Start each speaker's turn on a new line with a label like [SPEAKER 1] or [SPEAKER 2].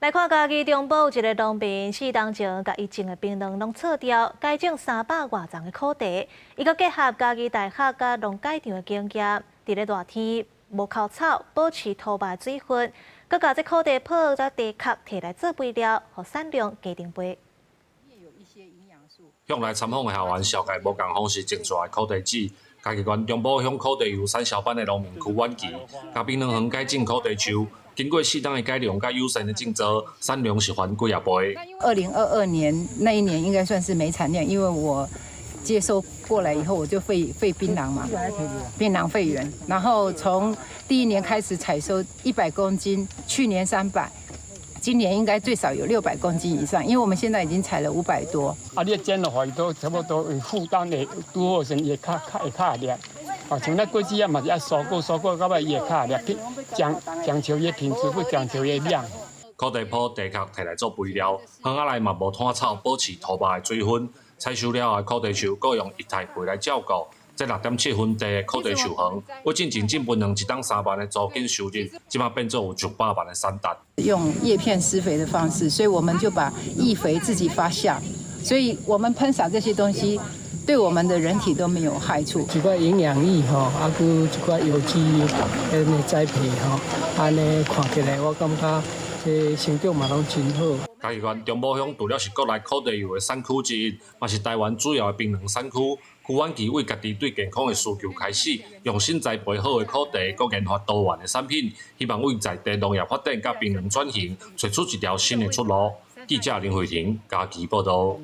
[SPEAKER 1] 來看嘉義中部有一个農民，4冬前共伊種的檳榔攏剉掉，改種300外叢的苦茶。伊閣結合嘉義大學佮農改場的經驗，佇咧熱天無摳草，保持土肉的水分，閣共這苦茶粕佮茶殼提來做肥料，予產量加兩倍。
[SPEAKER 2] 向來參訪的校園紹介無仝方式種出來苦茶籽。嘉義縣中埔鄉苦茶油產銷班的農民邱婉琪，共檳榔園改種苦茶樹，經過四冬的改良佮友善的種植，產量是翻幾仔倍。
[SPEAKER 3] 2022年那一年應該算是沒產量，因為我接收過來以後，我就廢檳榔嘛，檳榔廢園，然後從第一年開始採收100公斤，去年300。今年應該最少有600公斤以上，因為我們現在已經採了500多。
[SPEAKER 4] 啊，你剪落去都差不多負擔會拄好先會較較會較會啊，像咱果子啊嘛是愛蔬果，蔬果到尾伊會較會講講求伊品質，不講求伊量。
[SPEAKER 2] 苦茶粕、茶殼提來做肥料，園仔內嘛無拖草，保持土肉的水分。採收了後的苦茶樹，閣用液態肥來照顧。這6.7分地的苦茶樹園，我進前種檳榔一冬3萬的租金收入，這馬變做有上百萬的產值。
[SPEAKER 3] 用葉片施肥的方式，所以我們就把液肥自己發酵，所以我們噴灑這些東西，對我們的人體都沒有害處。
[SPEAKER 5] 一寡營養液吼，啊，閣一寡有機的栽培吼，按呢看起來我感覺這成長嘛攏真好。
[SPEAKER 2] 嘉義縣中埔鄉除了是國內苦茶油的產區之一，嘛是台灣主要的檳榔產區。邱婉琪為家己對健康的需求開始，用心栽培好的苦茶，閣研發多元的產品，希望為在地農業發展佮檳榔轉型，揣出一條新的出路。記者林慧婷嘉義報導。